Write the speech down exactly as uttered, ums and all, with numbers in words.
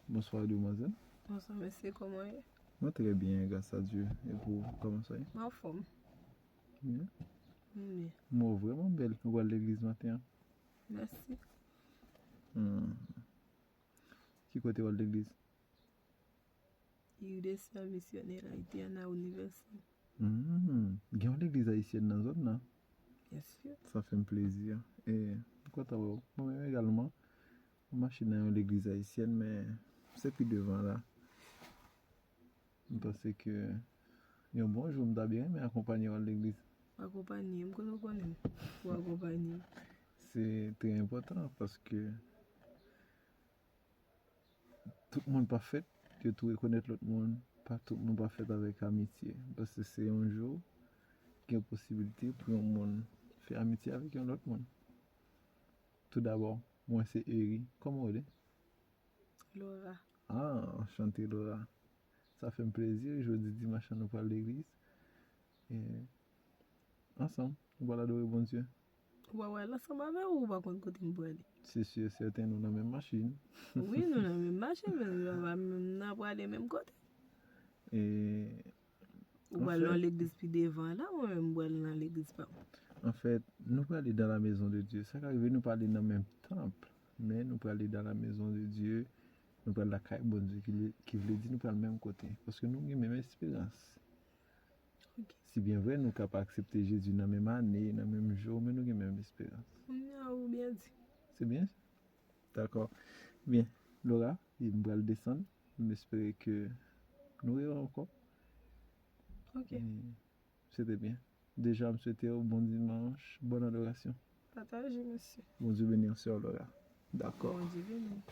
Bonsoir, demoiselle. Bonsoir, monsieur. Comment est? Mwen trè byen, gras a Dye. E pou, kòman sa ye? Mwen anfòm. Byen. Mwen byen. Mwen vrèman bèl. Ou pral legliz maten an? Mèsi. Hmm. Ki kote w al legliz? Iglesia Misionera Haitiana Universal. Hmm. Gen yon legliz ayisyèn nan zòn nan? Byen si. Sa fè m plezi. E m kontan wè w. Mwen menm egalman, mwen mache nan yon legliz ayisyèn, men se pi devan la. M panse ke yon bon jou m ta byen renmen akonpanye w al legliz. Akonpanye m, kote w konnen m pou akonpanye m? Se trè enpòtan paske tout moun pa fèt, yo tou rekonèt lòt moun, pa tout moun pa fèt avèk amitye. Paske se yon jou gen posibilite pou yon moun fè amitye avèk yon lòt moun. Toudabò, mwen se Eri. Kòman w rele? Laura. Ah, anchante Laura. Sa fè m plezi, jodi dimanch lan nou pral legliz. E ansanm, nou pral adore Bondye. Ou pa pral ansanm avè m ou pa konn kote m prale? Se si e sèten nou nan menm machin. Wi, nou nan menm machin, men nou pa menm nan prale menm kote. E Ou pral nan legliz pi devan la, mwen menm m pral nan legliz pa m. Anfèt, nou prale dans la maison de Dieu. Sa ka rive nou pale nan menm tanp, men nou prale dans la maison de Dieu. Nou pral lakay Bondye, ki vle, ki vle di nou pral menm kote. Paske nou gen menm esperans. Ok. Si byen vre, nou ka pa aksepte Jezi nan menm ane, nan menm jou, men nou gen menm esperans. Kounye a ou byen di. Se byen? Dakò. Byen. Laura, m pral desann. M espere ke nou rewè ankò. Ok. E se te byen. Deja, m swete w bon dimanch, bòn adorasyon. Pataje, mèsi. Bondye beni w, sè Laura. Dakò. Bondye beni.